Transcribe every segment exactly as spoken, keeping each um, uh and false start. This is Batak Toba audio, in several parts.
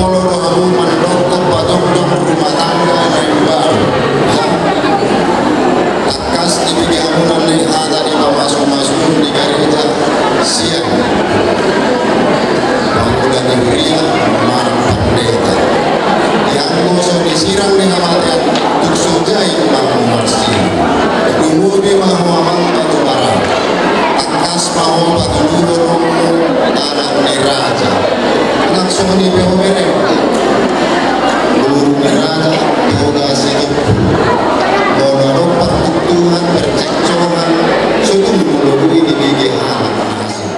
Molo do hamu mandok pajongjong rumah tangga na imbaru, tangkas dibege hamu na ni hata di pamasu-masuon di gareja sian pamuda ni huria manang pandita. Ianggo so disirang ni hamatean, tung so jait ma hamu marsirang. Lumobi ma ho amang patuparan. Tangkas ma ho patuluhon anak ni raja. Nang songon i pe ho bere, boru ni raja, boru ni raja. Molo adong partuktuhan, percekcokan, so tung molo boi dibege halak na asing.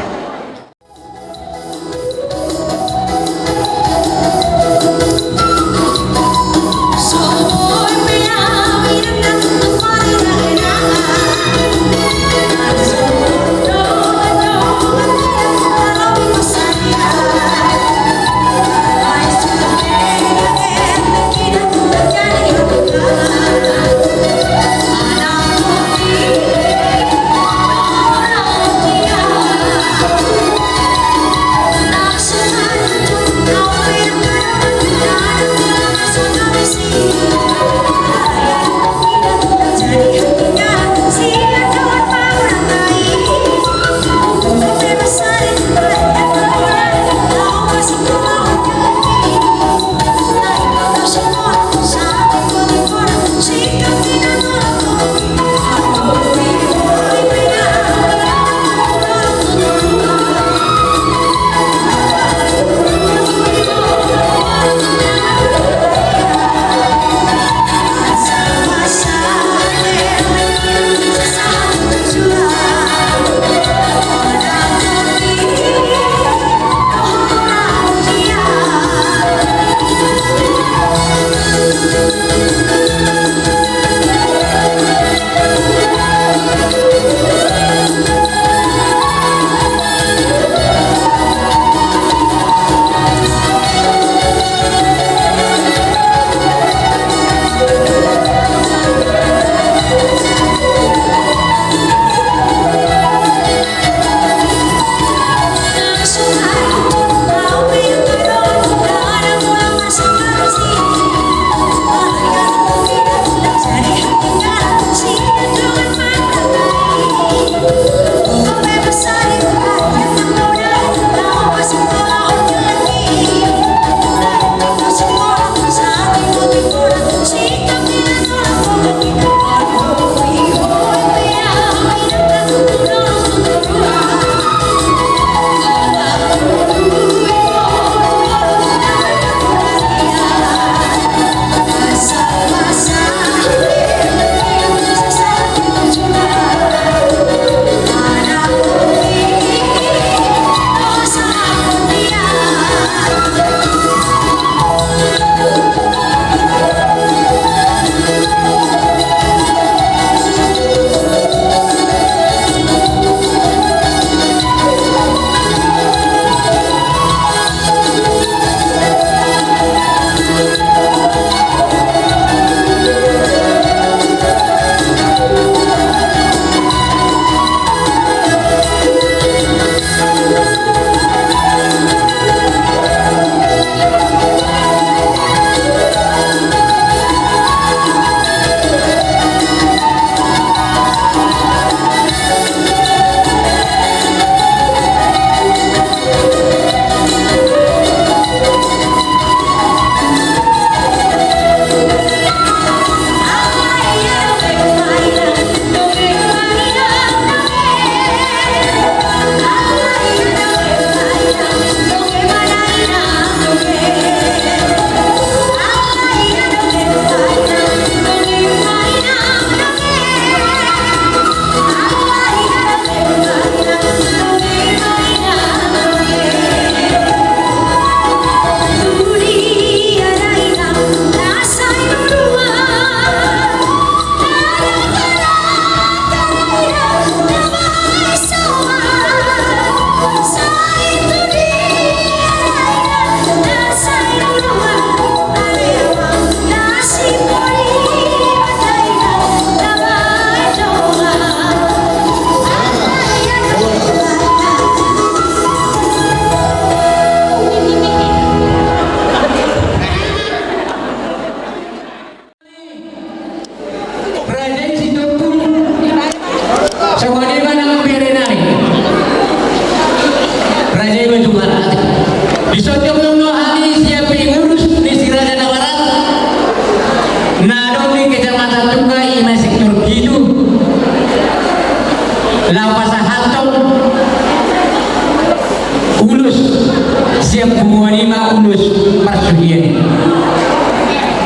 parsuhian i.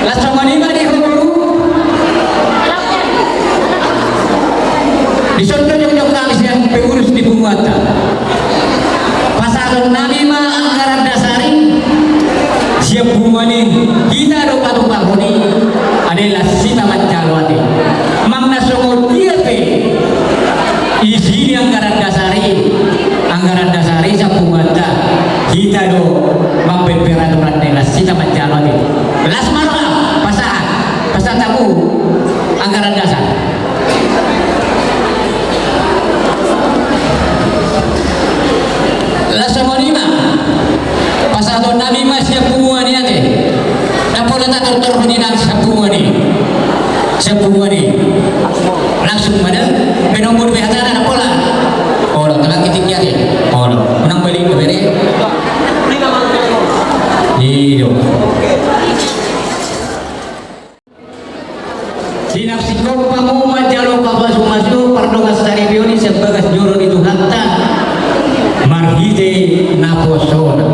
Laos songon i ma di ho boru. Dison do jongjong hami sian pengurus di punguanta. Pasahaton nami ma anggaran dasar i sian punguan i, hita do patupahon i, adalah sita manjalo ate. Manang na songon dia pe isi ni anggaran dasar i, anggaran dasar i sian punguanta, hita do mambaen peraturan, adalah sita manjalo ate. Las ma roha, pasahat, pasahat hamu anggaran dasar. Laos songon i ma, pasahaton nami ma sian punguan i ate. Ndang pola tatortorhon inang sian punguan i. Sian punguan i. Langsung ma da, pe nomor be hatana ndang pola. Olo, tenang kitik i ate. Olo, unang balik do bere. I do. Di na singkop hamu manjalo pamasumasu pardongan saripeon i sian bagas joro ni Tuhanta marhite naposona.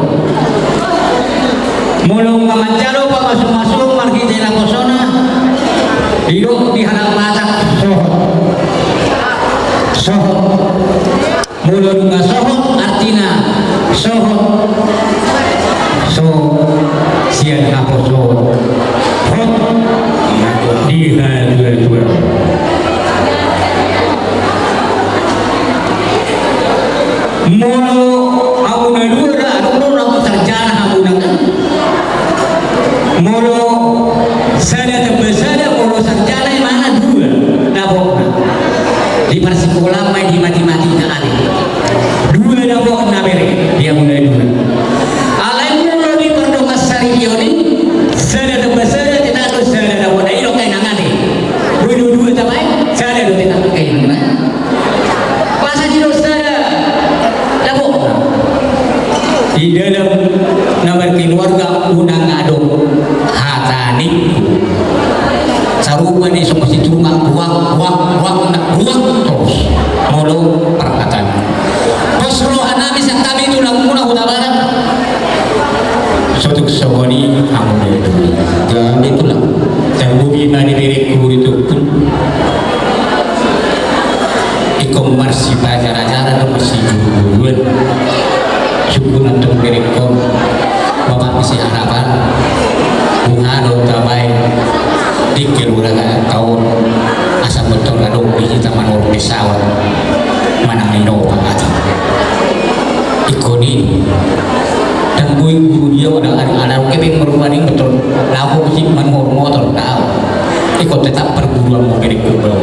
Molo nga manjalo pamasumasu marhite naposona, didok di halak Batak sohot. Sohot. Molo nunga sohot, artina sohot. So sian haposoon. Hot di hatuatua. Molo hamu na dua da, adong do na sarjana hamu na. Molo sada tamba sada, molo sarjana i mana dua dapotna. Di parsikola ma i, di matematika ate. Dua dapotna bere, dia mulai dua. Alai molo di pardongan saripeon i, sada tamba sada, tetap do sada dapotna, i do kainangan i. Boi do dua tabaen, sada do tetap do kainangan. Masa di do sada dapotna. Di dalam na markeluarga unang adong hata ningku. Sarupa ni songon situnga, buak, buak, buak, na buak torus. Molo parhata. Pos roha nami sian hami tulangmuna Hutabarat. Sotung songon i hamu do. Gabe tulang. Tambubi ma di berengku di turpun. Ingkon marsipajar-ajaran do, marsijurujuruan. Sungkun antong berengkon, bapak ni si harapan. Bunga do tabaen. Di keluarga taon. Asa motong adong di hita manor pesawat. Manang ni no pangati. Ingkon i. Ndang boi guru dia, wala ada, ada oke be merubah ni motor. Laho bisi manor motor taon. Ingkon tetap perguruan mau berengkon baru.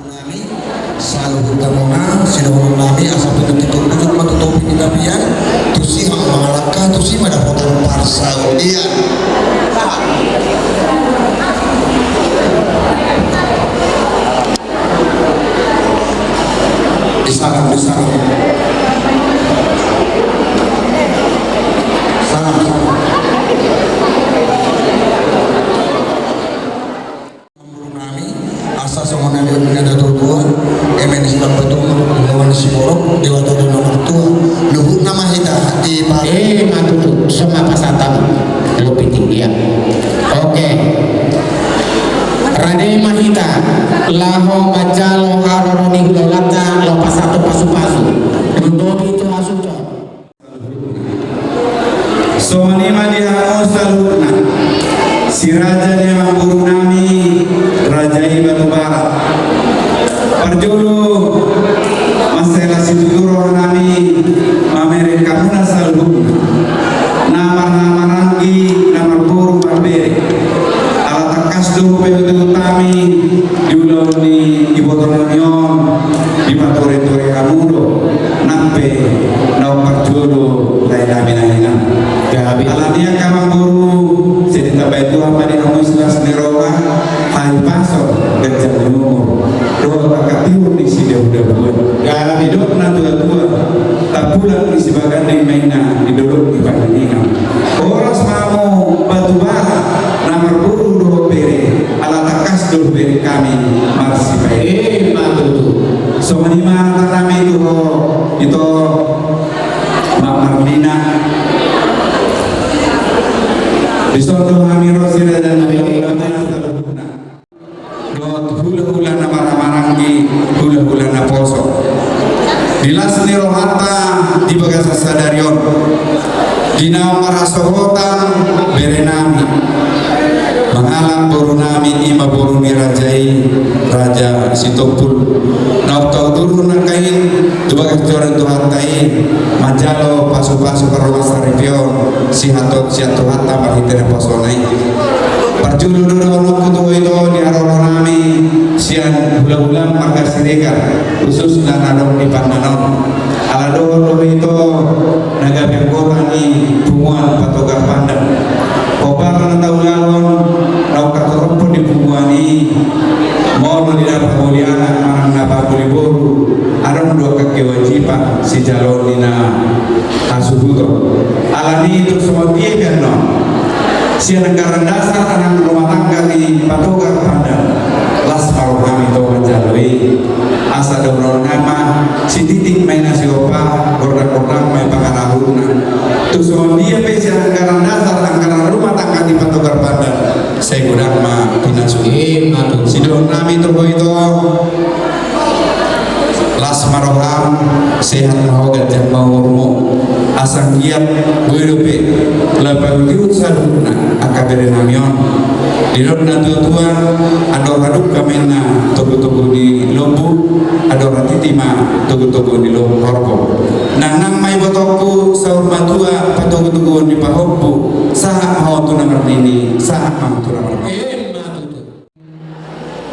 Nami, saluhut hamu na sidohonon nami, asa pinantikhon bujur ma tu topi ni tapian, tusi ma mangalangka, tusi ma dapotan parsaulian. Disalam, disalam. Salam, salam. Guru nami, asa songon na nidok ni natuatua, eme ni silambatung, ulaon ni siborok, dewata do na martua, luhutna ma hita, i pa- Eh, ma tutu, so ma pasahat hami. Lopi tinggi, ya. Oke. Rade ma hita, laho manjalo haroro ni hulahulamuna, laho pasahat pasupasu. Lumobi tu hasuhuton. Songon i ma di hamu saluhutna, si raja ni amangboru nami, raja i Batubara. Parjolo, mansai las situtu roha nami, mamereng hamuna saluhutna, na marhahamaranggi, na marboru marbere. Ala tangkas do hupaihutihut hami, di ulaon ni iboto nami on, dipaturituri hamu do, nang pe naung parjolo lae nami na hinan. Gabe. Alani i angka amangboru, sai ditambai Tuhan ma di hamu silas ni roha, hahipason, ganjang ni umur, dohot angka tiur ni sidabudabuan. Gabe. Didok natuatua, tampulan ni sibaganding ma inna di dolok ni Pandilingan. Horas ma hamu Batubara, na marboru dohot bere, ala tangkas do hubereng hami marsipaihut. Ima tutu. Songon i ma hata nami tu ho, ito, Mak Marlina. Dison do hami ro siraja na dohot hulahula na marhahamaranggi, hulahula na poso. Di las ni rohanta di bagasan sadari on, di naung marhasohotan bere nami, mangalap boru nami, ima boru ni raja i, Raja Sitompul. Naung tau turun angka i tu bagas joro ni Tuhanta i, manjalo pasupasu parrohatan saripeon, sihaton sian Tuhanta marhite na posona i. Parjolo do dohononku tu ho ito di haroro nami sian hulahulam marga Siregar, khususna na adong di Pandan on. Ala dohot do ho ito na gabe anggota ni punguan Patogar Pandan. Hombar na taulahon naung katorophon di punguan i, molo di na pangoli anak manang na pangoli boru, adong do angka kewajiban sijaloon ni na hasuhuton. Alani i tung songon dia pe annon, sian anggaran dasar anang rumah tangga di Patogar Pandan, las ma rohami tu ho manjalo i. Asa dohonon nami ma, sititik ma inna sigompa, gordang-gordang ma i pangarahutna. Tung songon dia pe sian anggaran dasar anggaran rumah tangga di Patogar Pandan, sai godang ma pinasuna. Ima tutu. Sidohonon nami tu ho ito, las ma roham, sehat ma ho, ganjang ma umurmu. Asa anggiat boi dope laho paihutihut saluhutna angka bere nami on. Didok natuatua, andor hadungka ma inna togutogu ni lombu, andor hatiti ma togutogu ni lombu horbo. Nangnang ma ibotongku saur matua patogutoguon ni pahompu, sahat ma ho tu na marnini, sahat ma ho tu na marnono. Ima tutu.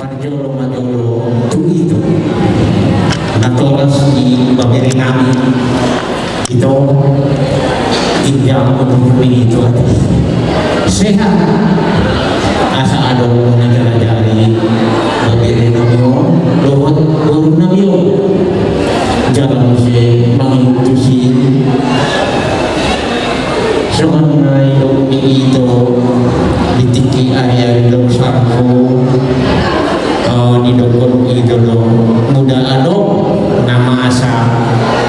Parjolo ma jolo tu ito. Inda mangudurhon i tu atas. Sehat. Asa adong na jala-jali. Babere nami on dohot boru nami on. Jala muse mangihut tusi. Songon na nidok ni ito di tingki ari-ari dohot salpu. Didokkon ito do, molo adong na masa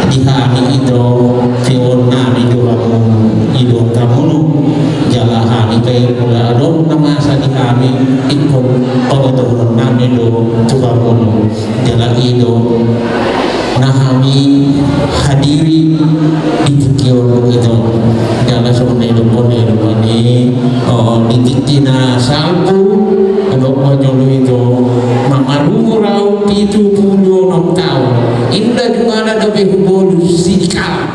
di hami ito, tiop nami do hamu, ido hamu. Jala hami pe molo adong na masa di hami, ingkon pabotohon nami do tu hamu. Jala ido na hami hadiri di tingki on ito. Jala songon na nidokkon i do, di tingki na salpu, adong ma jolo ito, mangarumur au pitu pulu onom taon. Inda jumana dope hubolus sian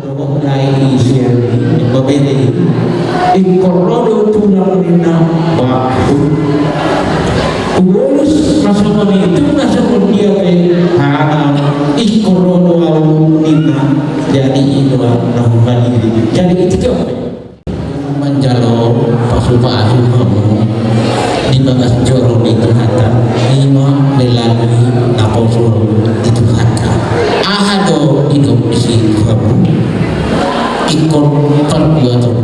Dohot dai i sian i, babere i. Ingkon ro do tulang ninna, bah, hubolus ma songon i, tung na songon dia pe, ha, ingkon ro do au ninna. Jadi i do na huhadiri. Jadi i do manjalo pasu-pasu hamu di bagas joro ni Tuhanta, i ma melalui naposo ni Tuhanta. Aha do didok disi tu hamu? Ingkon parbuaton.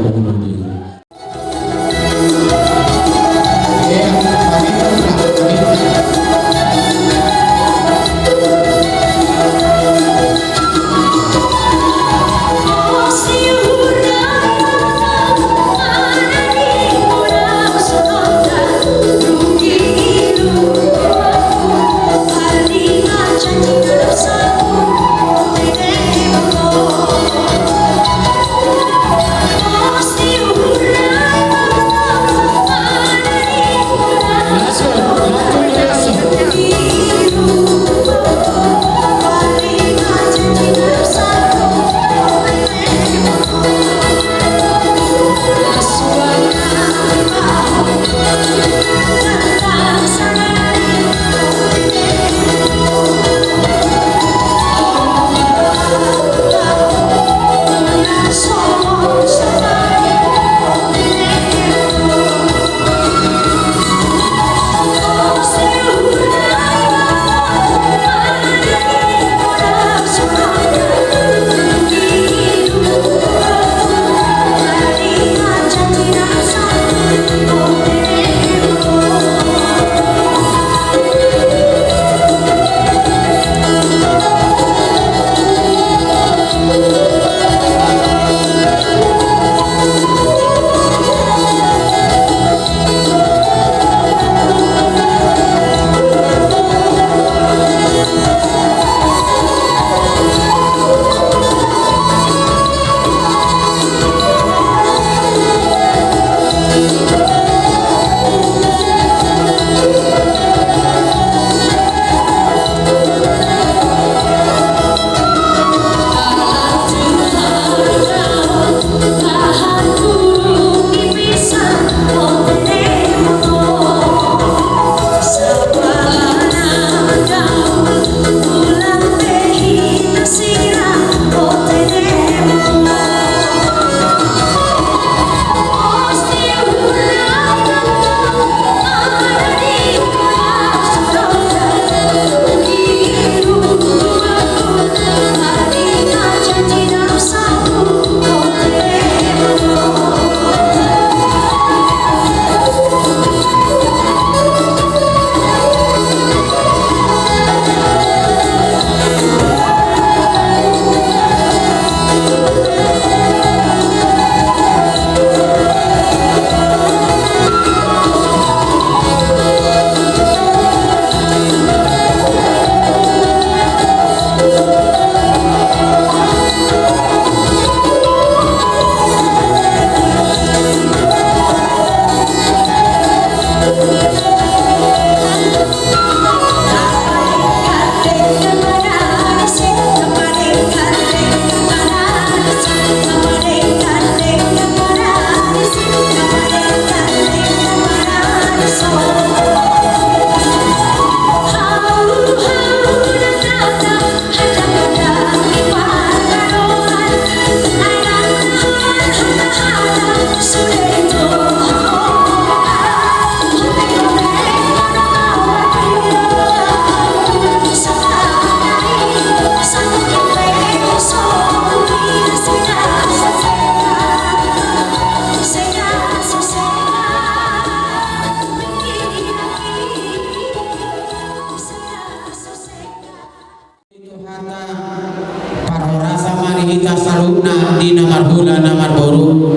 Parhorasan ma di hita saluhutna di na marhula na marboru.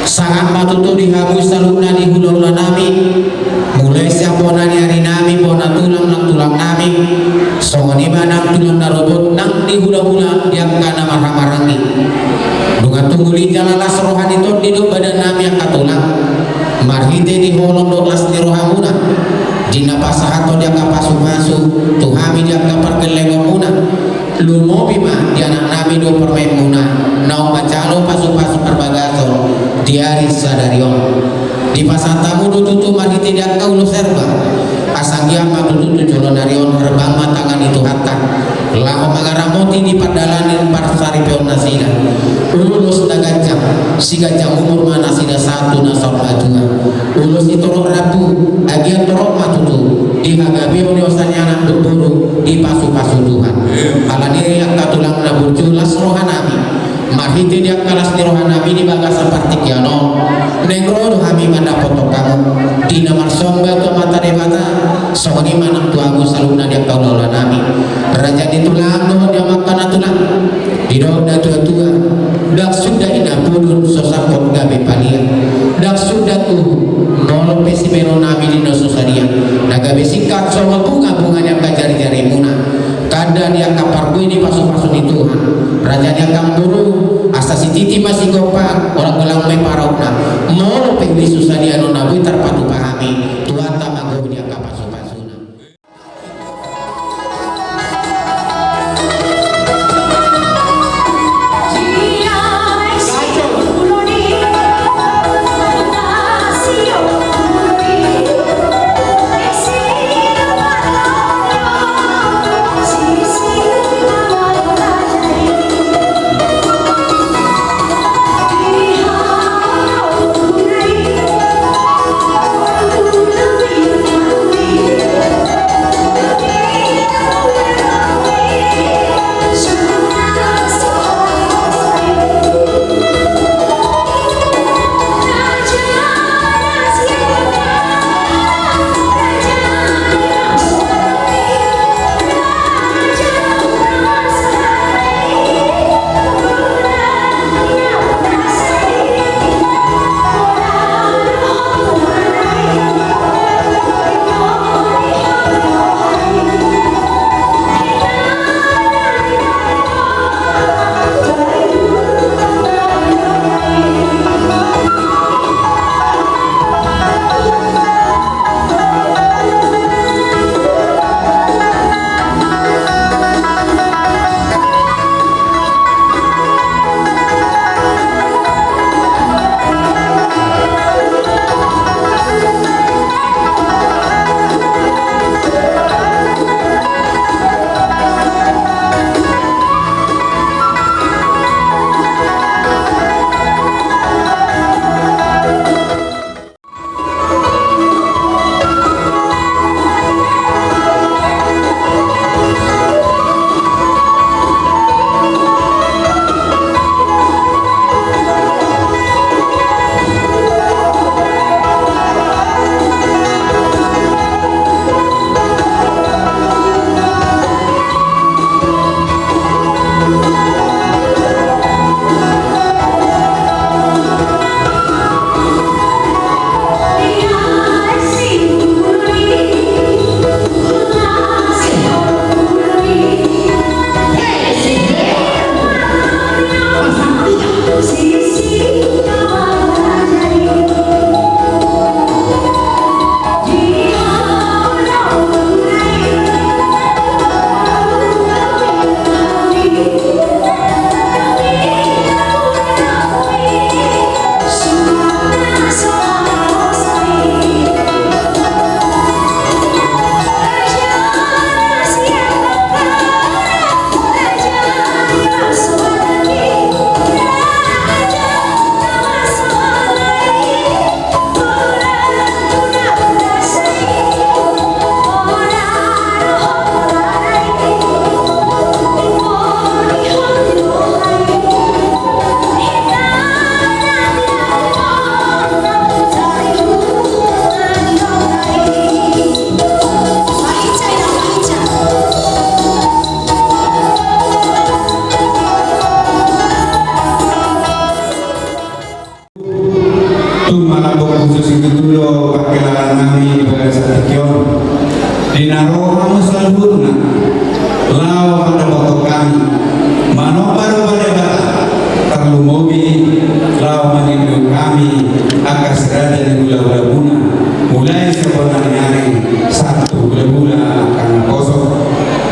Sahat ma tutu di hamu saluhutna di hulahula nami. Mulai sian bona ni ari nami, bona tulang nang tulang nami. Songon i ma nang tulang na rorobot nang di hulahula di angka na marhahamaranggi. Nunga tung uli jala las roha ni tondi dohot badan nami angka tulang. Marhite di holong dohot las ni rohamuna. Di na pasahathon di angka pasupasu tu hami di angka pargellengonmuna. Lumobi ma di anak nami dohot parumaenmuna, naung manjalo pasupasu parbagason di ari sadari on. Dipasahat hamu do tutu marhite di angka ulos herbang. Asa anggiat ma tutu tu joloan ari on herbang ma tangan ni Tuhanta. Laho mangaramoti di pardalanan parsaripeon nasida. Ulos na ganjang, siganjang umur ma nasida sahat tu na saur matua. Ulos ni torop rambu, anggiat torop ma tutu di hagabeon ni hosa ni anak dohot boru dipasupasu Tuhan. Alani i angka tulang na burju, las roha nami. Marhite di angka las ni roha nami di bagasan partingkian on, naeng ro do hami mandapothon hamu di na marsomba tu Amanta Debata. Songon i ma nang tu hamu saluhutna di angka hulahula nami. Raja ni tulang dohot di angka na tulang. Didok natuatua, ndang suda inapudun so sangkot gabe palia. Ndang suda tuhu, molo pe sibahenon nami di na so sadia, na gabe singkat songon bungabunga ni angka jarijarimuna. Tanda di angka parbue ni pasupasu ni Tuhan. Raja ni angka boru, asa sititi ma sigompa, holan golang ma i paraupna. Molo pe uli so sadia annon na boi tarpatupa hami, Tuhanta ma gohi di angka pasupasuna.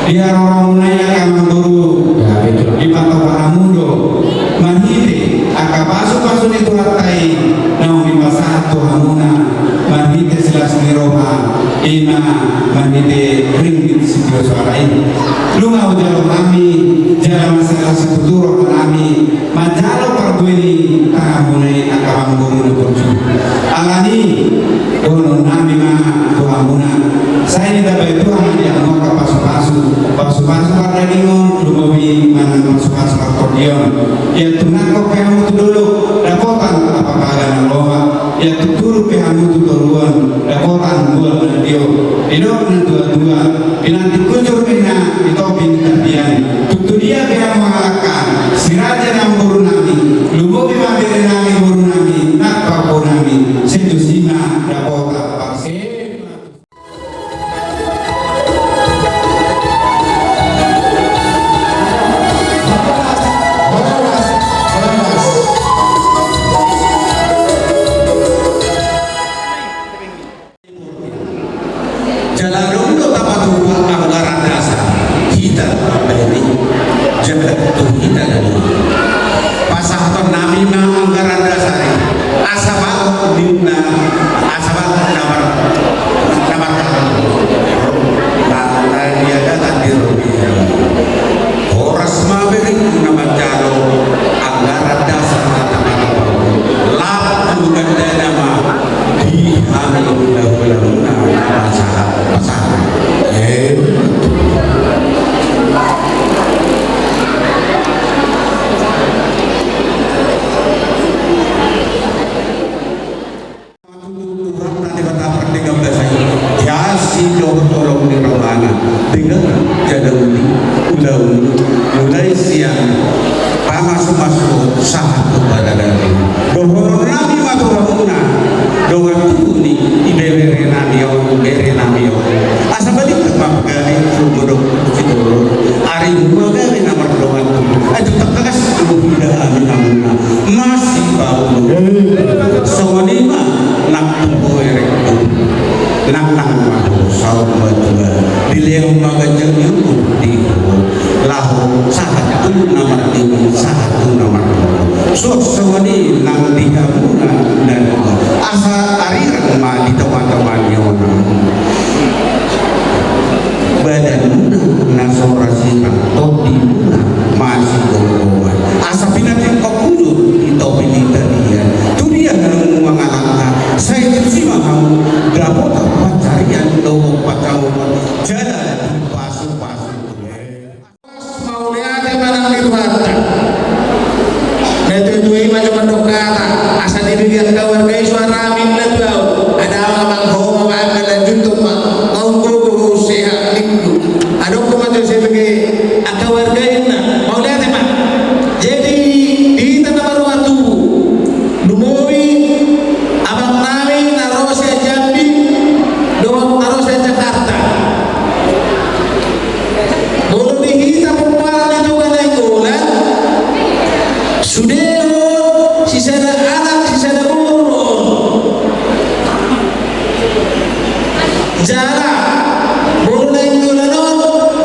Di haroromuna i angka amangboru, dipatupa hamu do marhite angka pasupasu ni Tuhanta i naung dipasahat tu hamuna marhite silas ni roha, ima marhite ringgit sitio soara i. Nunga hujalo hami jala mansai las situtu rohanami manjalo parbue ni tanganmuna i angka amangboru na burju. Alani i dohononnami ma tu hamuna, sai ditambai Tuhan ma di hamu angka pasupasu, pasupasu pardagingon, lumobi manang pasupasu partondion. Ia tu nangkok pe hamu tu dolok, dapotan apala na lomak. Ia tu turu pe hamu tu toruan, dapotan mual na tio. Didok na tuatua, pinantik hujur ninna di topi ni tapian. Tung tu dia pe hamu mangalangka, si raja ni amangborunami, lumobi ma berenami, borunami nang pahompunami, sai tusi ma dapotan parsi. Jala dung do tapatupa anggaran dasar, hita mambaen i, jala tu hita do i. Pasahatonnami ma anggaran dasar i, asa bagot ninna, asa bagot na mar-, na martahan. Ba, na niagatan di robi. Horas ma berengku na manjalo anggaran dasar na tapatupa. Lap tu gandana ma di hami hulahula na pasahat, pasahat. Eh. Urat na Debata pardenggan basa i, diasi dohot holong ni rohana, dengan jala uli, ulaon, mulai sian pamasumasu sahat tu paradaton. Dohononnami ma tu hamuna, dongan tubu ni ibeberenami on, berenami on. Asa balintang ma pagabe tu godok tu sitolon, ari ma gabe na mardongan tubu. Ai tu tangkas tu hida ami hamuna. Masipaulu. Songon i ma nang tu boerengku. Nang nang ma ho saur matua. Dilehon ma ganjang ni umur di ho. Laho sahat tu na marnini, sahat tu na marnono. Suang songon i nang di hamuna na dua. Asa arirang ma di tongatonga ni onan. Badanmuna na so ra sirang, tondimuna masigomgoman. Asa pinantikhon hujur di topi ni tapian. Tu dia hamu mangalangka, sai tusi ma hamu dapotan pansarian dohot pansamotan jala dipasupasu Tuhan. Mauliate ma nang di Tuhanta. Na tuatua i ma jo mandok hata, asa dibege angka warga i soarami ninna tu ahu. Adong amang ho ma, amang, lanjuthon ma. Naung gogo ho sehat ningku. Adong ho ma jo sai bege angka warga i ninna. Mauliate ma. Jadi di hita na mardongan tubu, lumobi amangnami na ro sian Jambi dohot na ro sian Jakarta. Molo di hita pomparan ni Toga Nainggolan, sude on sisada anak sisada boru on. Jala boru Nainggolan on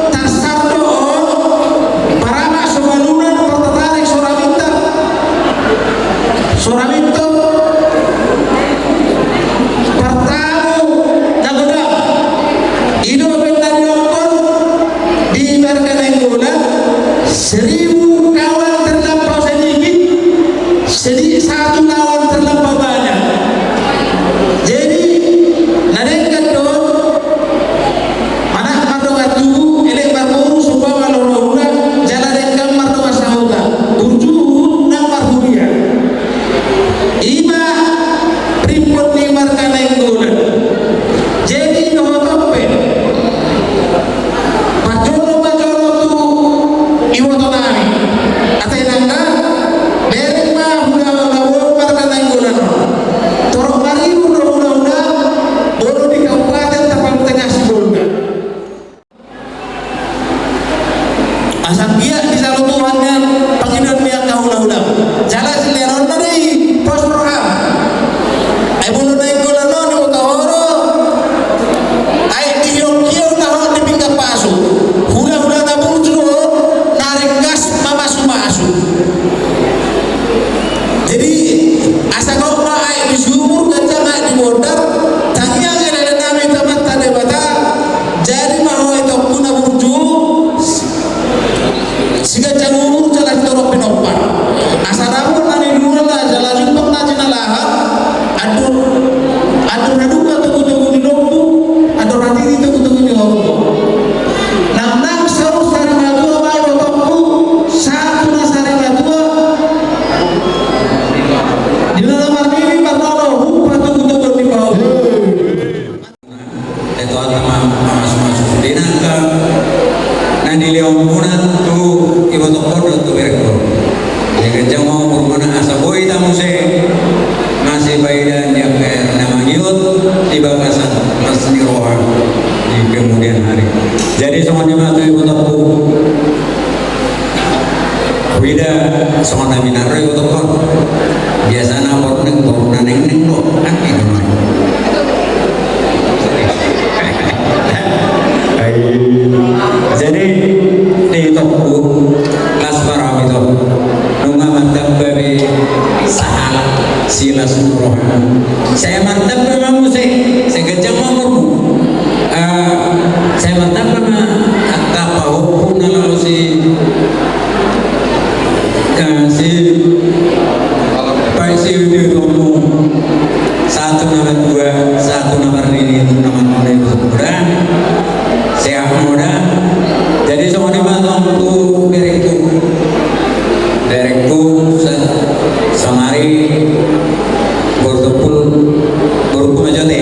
tarsar do on, paramak so manunan, partatanek so ra mintor. So ra mintor. Partamu na godang. I do umbahen na nidok on di marga Nainggolan, seribu kawan terlampau sedikit, sedi-, satu kawan terlampau banyak. Jadi na denggan do on, manang mardongan tubu, elek marboru, so ba ma lolohuna, jala denggan mardongan sahuta, burju nang marhuria. I ma rimpon ni marga Nainggolan. Jadi dohot on pe, parjolo ma jolo tu ibotonami. Ate nangga, bereng ma hulahula boru marga Nainggolan on. Torop maribur do hulahula boru di Kabupaten Tapanuli Tengah Sibolga. Asa anggiat dijalo Tuhan nian pangidoan ni angka hulahula. Jala silehononna do i pos roham. Ai molo Nainggolan on diboto ho do, ai dihiokhio na hot di pinggan pasu. Hula Lehonmuna tu ibotongkon dohot tu berengkon. Jadi ganjang ma umurmuna asa boi hita muse masipaidaan di angka ari na mangihut di bagasan las ni roha di kemudian hari. Jadi songon i ma tu ibotongku. Huida songon na minaro ibotongkon. Biasana borneng, borneng nengneng do. Kan gitu, Mas. Jadi, di tongku, las ma roham ito. Nunga martamba be sahalak silas ni roham. Sai martamba ma muse, sai ganjang ma umurmu. Eh, sai martamba ma angka pahompu na laho si, eh, si, paisi di tongku. Sahat tu na matua, sahat tu na marnini, tu na marnono, tu na muda. Sehat muda. Jadi songon i ma tong tu berengku. Berengku sa-, saonari boru Tompul, boruku ma jo ate.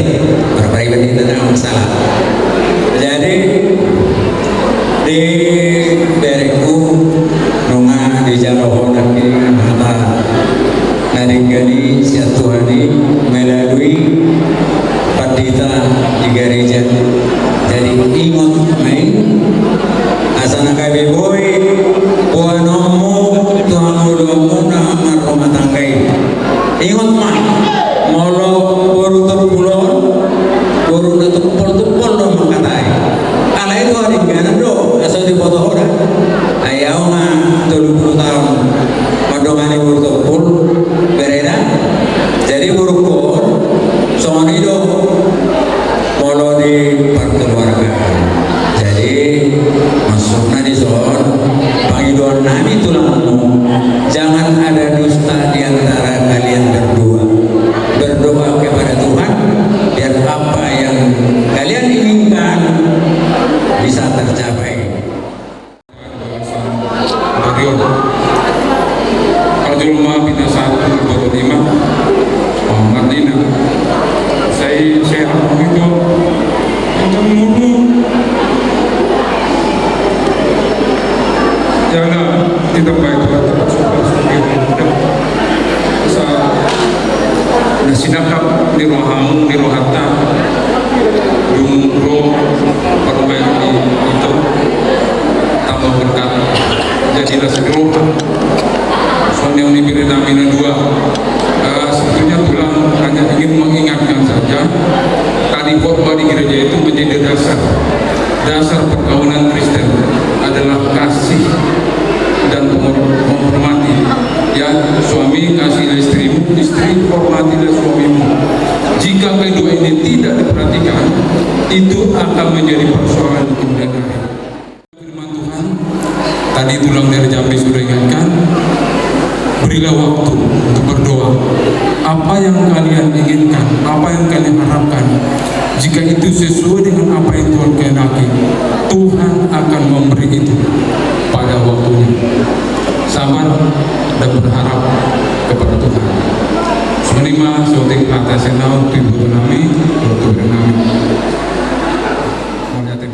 Marpariban hita, ndang masalah. Jadi di berengku nunga dijalo ho nangkin hata na denggan i sian Tuhan i melalui pandita di gareja. Jadi ingot ma i asa na gabe boi boanonmu tu hangoluanmu na marrumah tangga i. Ingot ma, molo boru Tompul on, boru na tumpol-tumpol do mangkatai. Alai tu haringganan do, asa diboto ho da. Ai au ma tolu pulu taon mandongani boru Tompul, bere da. Jadi borungkon, songon i do molo di parkeluargaan. Jadi maksudna dison, pangidoan nami tulangmu, jangan ada dusta di antara kalian berdua. Berdoa kepada Tuhan, biar apa yang kalian inginkan bisa tercapai. Dari on. Parjolo ma pinasahat tu boto nima. Oh, marnina. Sai sehat ma ito. Ito umurmu. Jala ditambai Tuhan termasuk termasuk di rumah. Sa-, na sinangkap ni rohamu, ni rohanta. Dung ro parumaen ni ito. Tambah berkat. Jadi las ni roha. Songon i, bere nami na dua. Eh, sebetulnya tulang hanya ingin mengingatkan saja, tali khotbah di gereja itu menjadi dasar. Dasar perkawinan Kristen adalah kasih dan penghor-, menghormati. Ya, suami, kasihilah istrimu, istri, hormatilah suamimu. Jika kedua ini tidak diperhatikan, itu akan menjadi persoalan di kemudian hari. Firman Tuhan, tadi tulang dari Jambi sudah ingatkan, berilah waktu untuk berdoa. Apa yang kalian inginkan, apa yang kalian harapkan, jika itu sesuai dengan apa yang Tuhan kehendaki, Tuhan akan memberi itu pada waktunya. Sabar dan berharap kepada Tuhan. Songon i ma saotik hata sian ahu tu iboto nami, tu bere nami. Mauliate.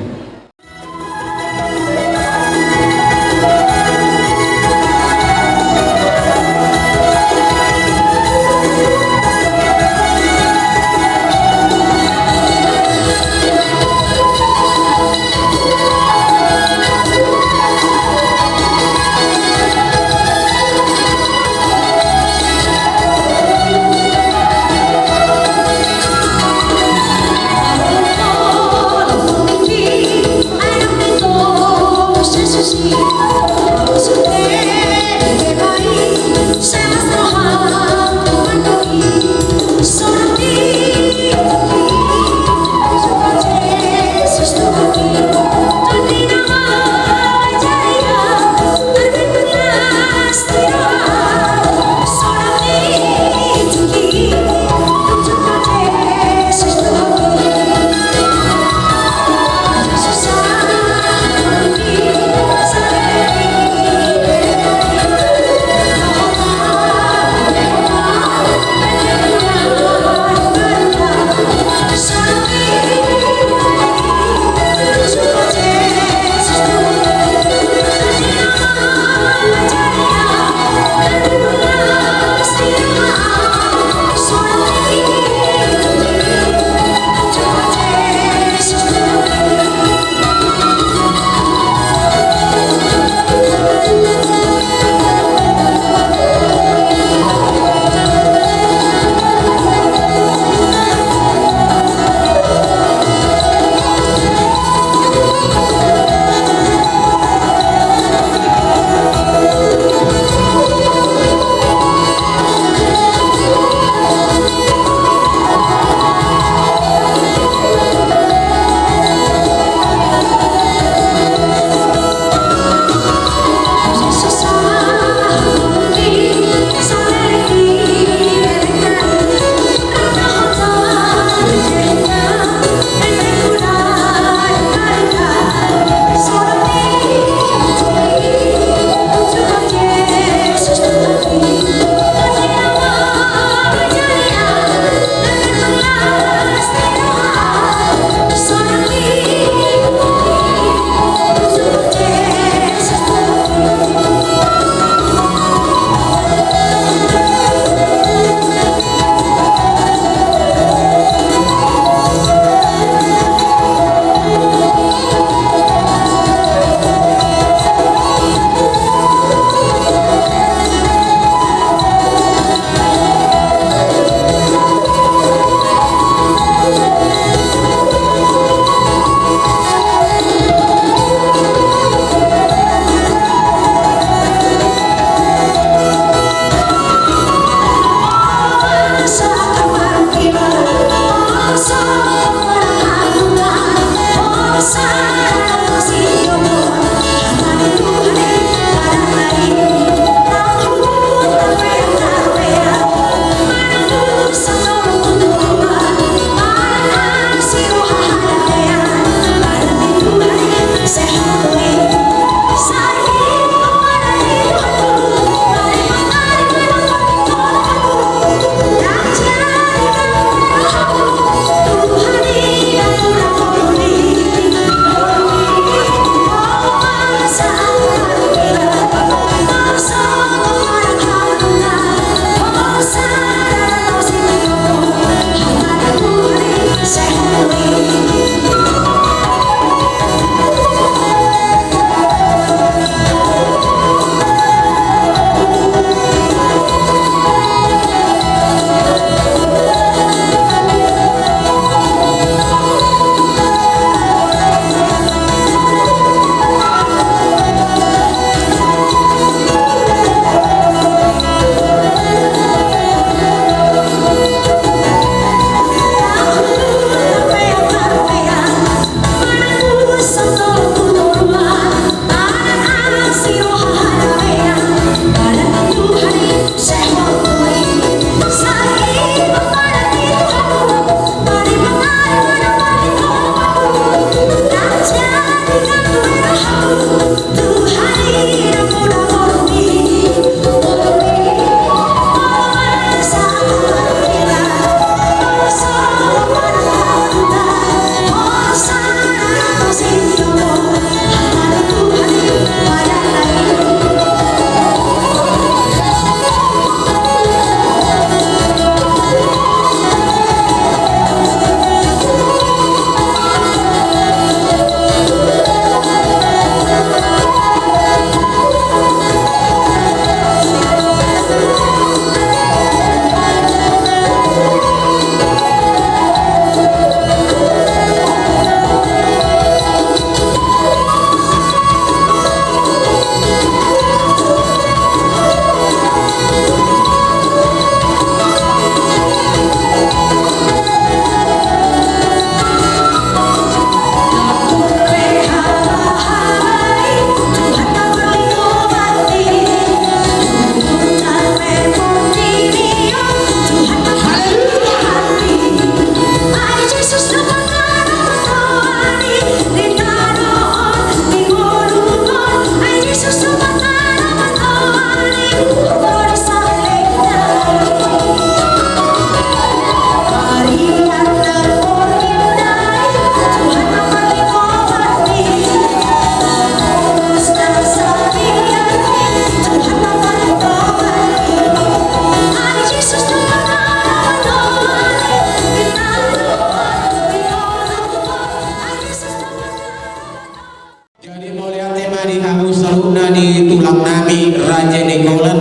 Hamu saluhutna di tulang nami Raja i Nainggolan,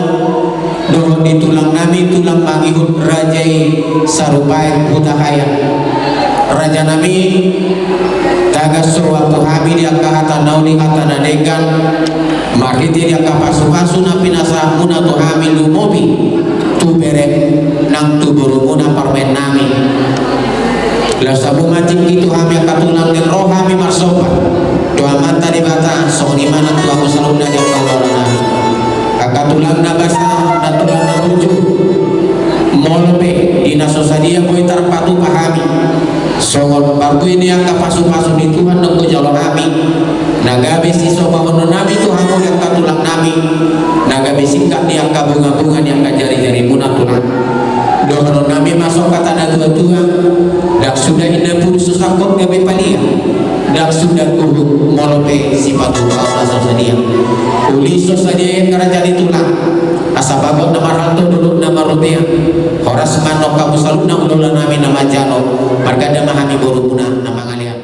dohot di tulang nami tulang mangihut Raja i Sarupaen Hutahaean. Raja nami, tagan soal tu hami di angka hata na uli, hata na denggan, marhite di angka pasupasu na pinasahatmuna tu hami, lumobi tu bere nang tu borumuna parumaen nami. Laos hamu ma tingki tu hami angka tulang, naeng ro hami marsomba tu Amanta Debata, songon i ma nang tu hamu saluhutna di angka ulaon nami. Angka tulang na basa, na tulang na burju, molo pe di na so sadia boi tarpatupa hami songon parbue ni angka pasupasu ni Tuhan na hujalo hami, na gabe sisombahononnami tu hamu di angka tulang nami, na gabe singkat ni angka bungabunga ni angka jarijarimuna tulang. Dohononnami ma songon hata ni natuatua: Ndang suda inna pudi so sangkot gabe palia, ndang suda uhum molo pe sipatupaon na so sadia. Uli so sadia i angka raja ni tulang, asa bagot na marhalto, dolok na marrobean. Horas ma nang hamu saluhutna ulaola nami na manjalo, marganda ma hami borumuna na mangalean.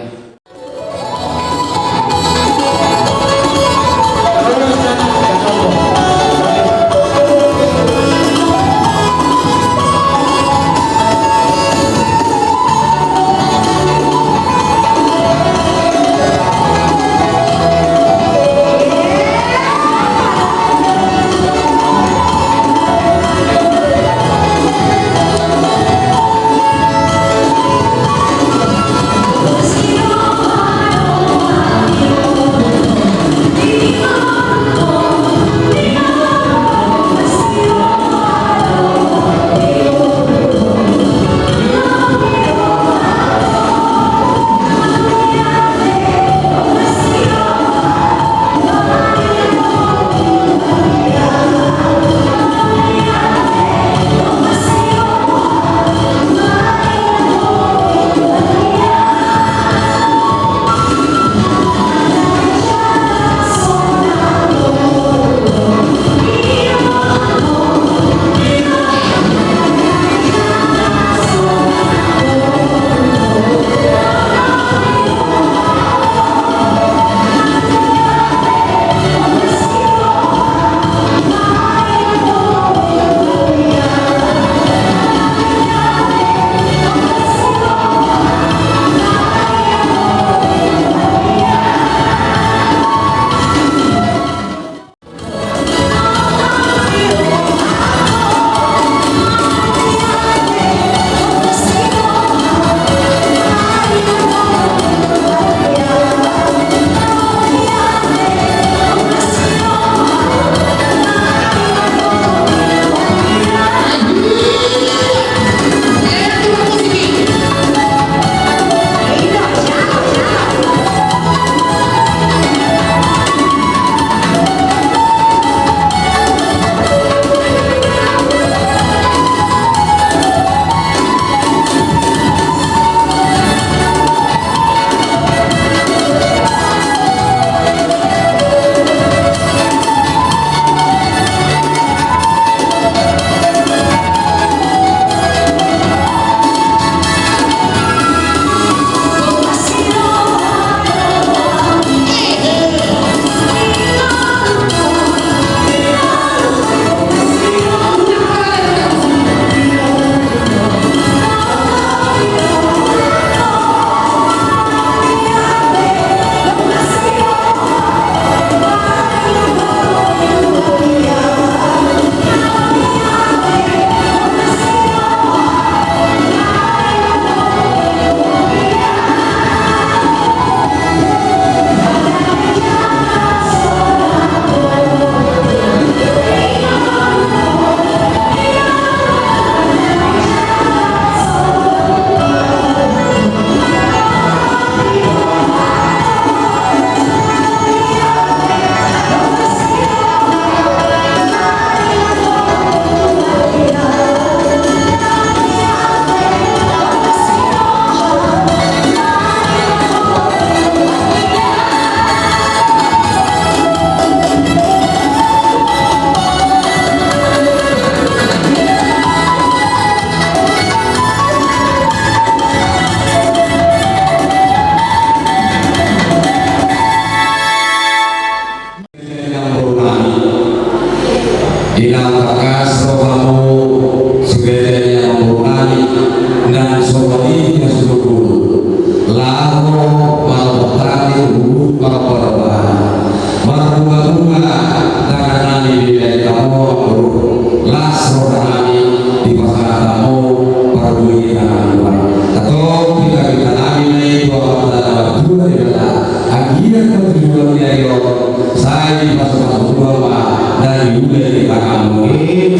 Sai pasu-pasu tua ma na niula di tanganmu i.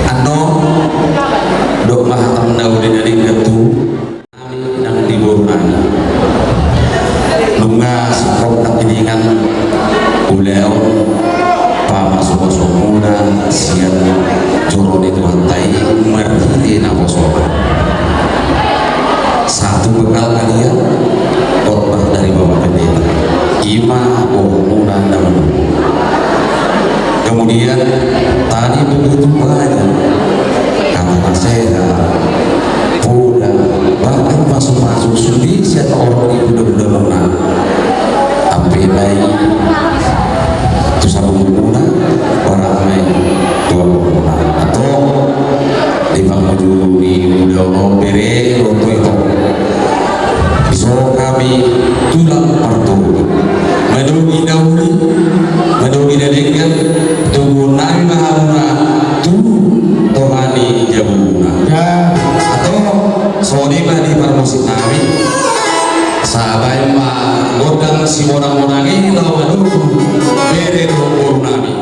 Annon, dok ma hatam na uli na denggan tu hami nang di boru nami. Nunga singkop nangkiningan ulaon pamasu-pasumuna sian joro ni Tuhanta i marhite naposona. Satu bekal hadiah, khotbah dari Bapak Pendeta. I ma bohomuna na manunggu. Kemudian tadi begitu banyak kata nasehat, poda, bahkan pasu-pasu sude sian horong ni hulahula muna. Ampe ma i tu sabungun muna, barang ma i tu ampung muna. Antong di pangunjung ni ulaon on, bere ro tu ito. Dison hami tulang partolu. Mandomi na uli, mandomi na denggan, tubu nami ma hamuna tu tonga ni jabuna. Ya. Antong songon i ma di parmusik nami. Sabaen ma gondang simonang-monang i laho manunggu bere dohot boru nami.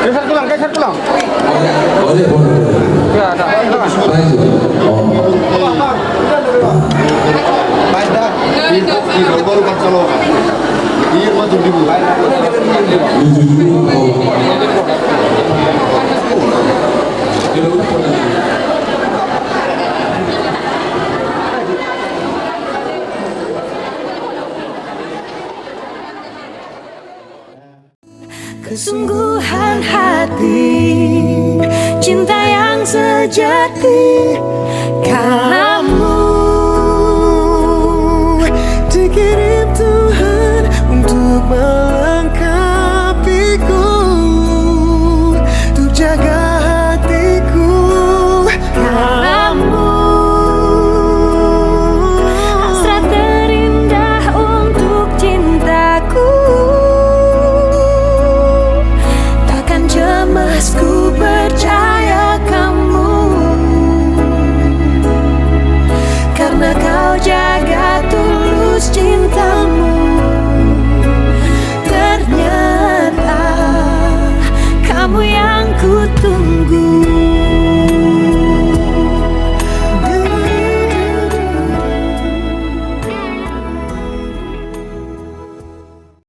Geser tulang, geser tulang. Boleh, boleh. Ya, ada. Silakan. Baik, Pak. Oh. Baik, dah. Ibu, ibu, baru Barcelona. Iya, maju dulu. Kesungguhan hati, cinta yang sejati, kamu